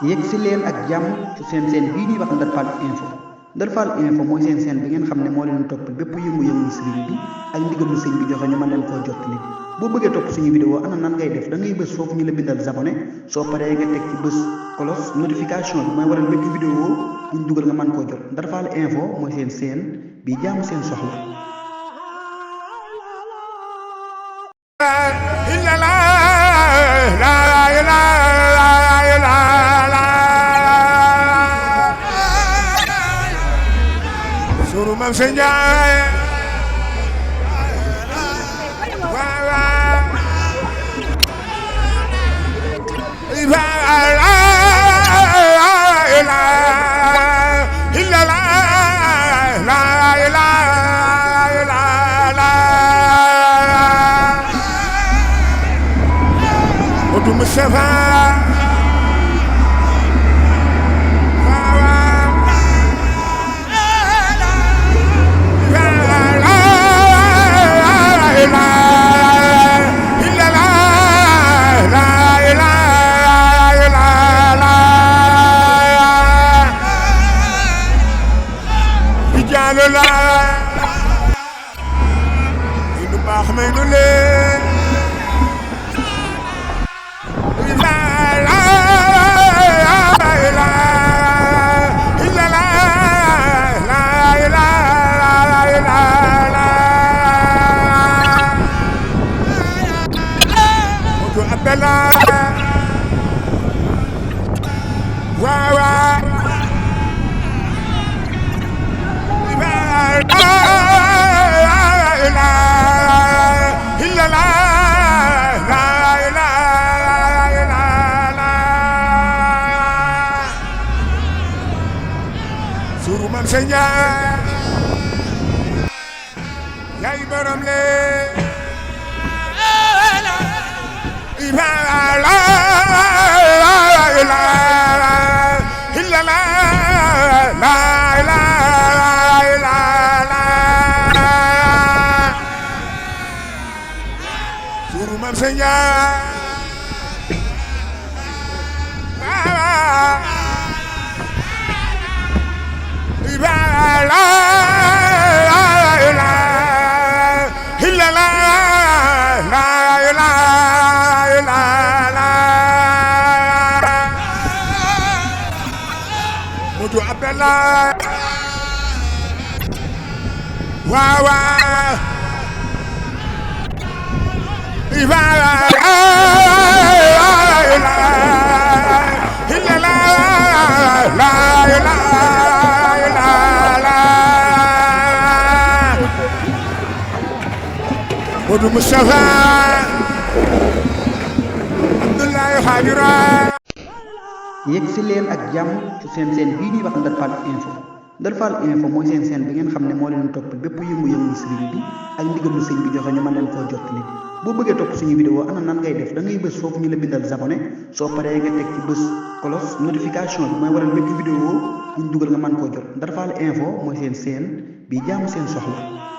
yegg si leen ak jàmm ci seen bii ñuy wax Ndar Fall info Ndar Fall info mooy seen seen bi ngeen xam ne moo leen topp bépp yëngu-yëngu sëriñ bi ak ndigalu sëñ bi joxe ñu mën leen koo jottali boo bëggee topp suñu vidéo ana nan ngay def da ngay bës foofu ñu la bindal abonné soo paree nga teg ci bës cloche notification bi mooy waral bépp vidéo buñ dugal nga mën koo jot Ndar Fall info mooy seen bi jaamu seen soxla. Suru Mam Senjaay Mustafa Suru Mam Senjaay yaay borom le Suru Mam Senjaay Mudu Abdallah wawa Mudu Mustafa Abdullahi Hadira. yegg si leen ak jàmm ci seen bii ñuy wax Ndar Fall info Ndar Fall info mooy seen bi ngeen xam ne moo leen topp bépp yëngu-yëngu sëriñ bi ak ndigalu sëñ bi joxe ñu mën leen koo jottali boo bëggee topp suñu vidéo ana nan ngay def da ngay bës foofu ñu la bindal abonné soo paree nga teg ci bës cloche notification bi mooy waral bépp vidéo buñ dugal nga mën koo jot Ndar Fall info mooy seen bi jaamu seen soxla.